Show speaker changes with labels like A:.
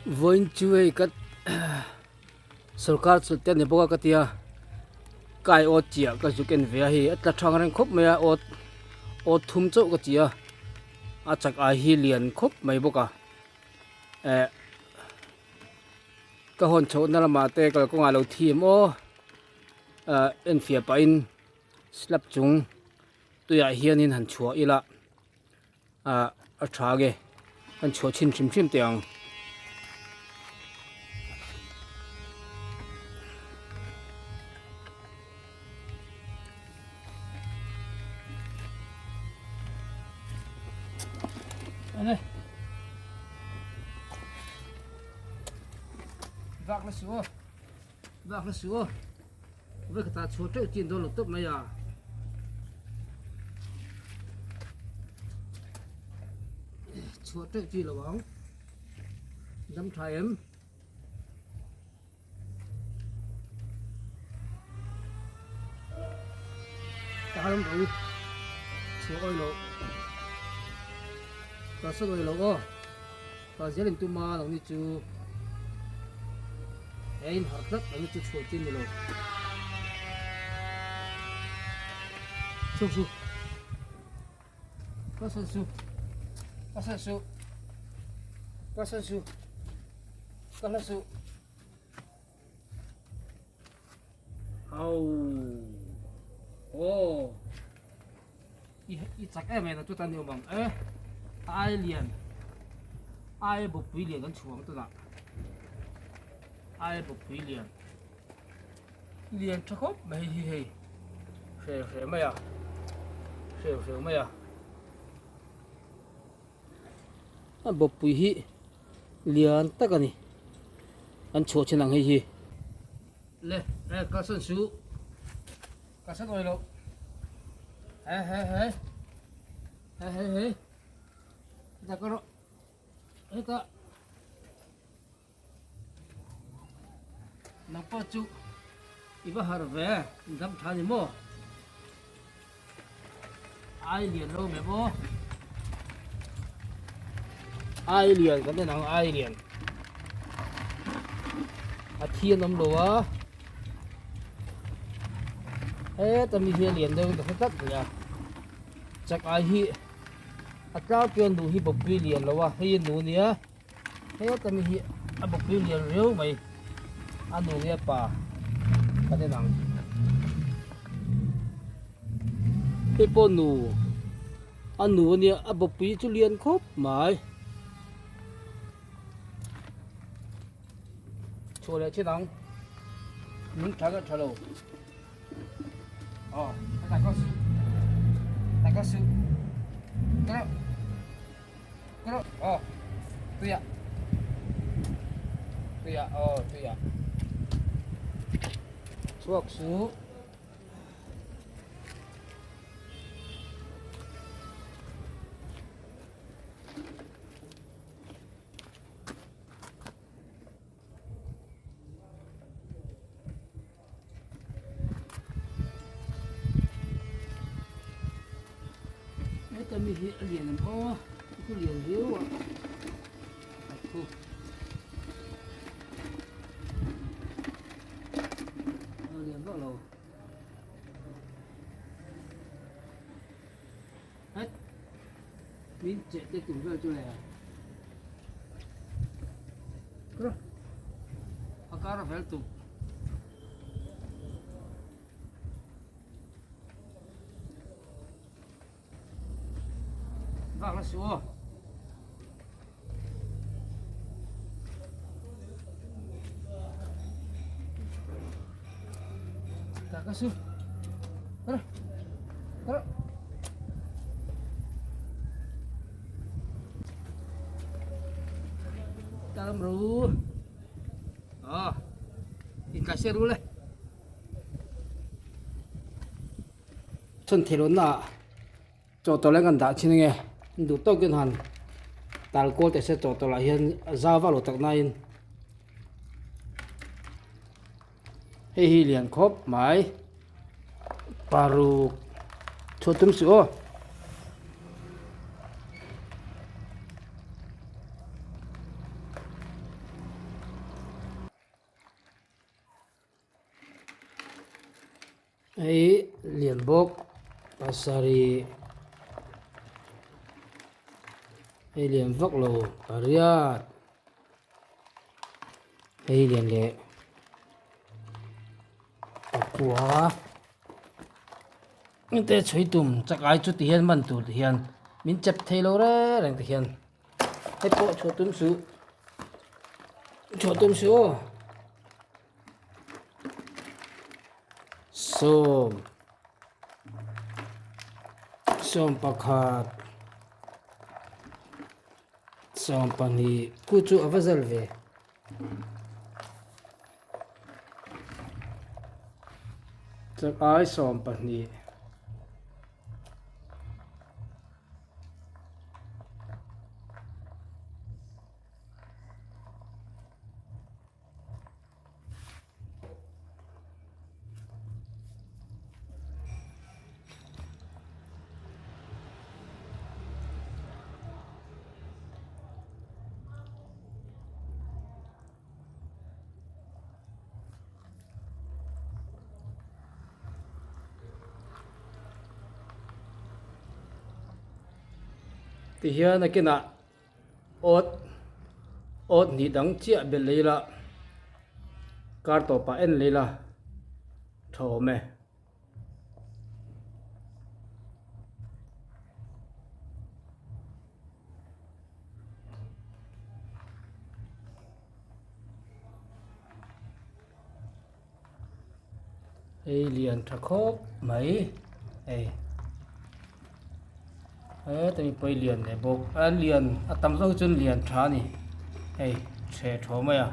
A: Vawiin chu hei ka sorkar chawlh te a ni bawk a ka tia kai awt chiah ka zuk en ve a hei a tla thang reng khawp mai a awt awt thum chauh ka ti a a chak ai hi lian khawp mai bawk a eh ka hawn chhoh na lamah te kalkawngah lo thi em aw ah enfiah pahin slab chung tuiah hianin han chhuah ila. Ah a tha nge kan chhuah chhin hrim hrim teh ang. Ane vak la su vak la su Vai ka tah chhuah teuh chin dawn lo tawp mai a. Chhuah teuh chi lo ang. Dam tha em. Taram ro. Chhuah oi lo. Ka sa oi lo aw. Ka zel in tuma lo ni chu. He in harh tlat lo ni chu chhuah chi ni lo. Chuk su. Ka san su. Ka san su. Ka san su. Ka hla su. Au. Oh. I i chak em em a chuta ni awm ang e ai lian ai bawkpui lian kan chhuang tunah ai bawkpui lian lian tha khawp mai hi hei hreu hreu mai a hreu hreu mai a a bawkpui hi lian tak a ni an chhuah chin ang hei hi le e kalsan suh. Ka sa dawi loh. He he he. He he he. Ta ka rawh. Heta. Nang pawh chu i va har ve dam tha ni maw. Ai lian lo me maw. Ai lian kan en ang ai lian. A thi an awm lo a. Heta mi hi a lian deuh in ka hre tlat mai a. Chak ai hi a tlangpui a nu hi bawkpui lian lo a hei a nu ania heta mi hi a bawkpui lian riau mai a nu nge pa kan en ang. Hei pawh nu a nu ania a bawkpui chu lian khawp mai. Chhuah leh chin ang min tha ka tha lo aw ta ka su ta ka su kro kro aw tuya tuya aw tuya chhuak su Heta mi hi a lian em aw chu lian viau a a thu a lian vak lo het min cheh te tum vel chu le. A kar a fel tuk. Vak la su aw. Ta ka su. Kara. Kara. Talam ru. Ah. In ka se ru le. Chon thelo na chaw tawlh kan dah thin ange duh tawkin han tal kual teh se chaw tawlh ah hian a zau vak lo tak na in hei hi lian khawp mai paruk chhuah tum suh aw. Hei lian bawk pasarih hei lian vak lo pariat hei lian leh pakua te chhui tum chak ai chu ti hian man tur ti hian min chep thei lo reng reng ti hian hei pawh chhuah tum suh chhuah tum suh aw. Sawm sawm pakhat 12 ku chu a va zal ve. Chak ai 12. Tihian a kinah Awt awt hnih dang chiah belh lei la, kar tawpah en lei la tha awm e. Hei lian tha khawp mai hei heta mi pawh hi lian leh bawk a lian a tam zawk hi chuan lian tha a ni hei chhe thaw mai a.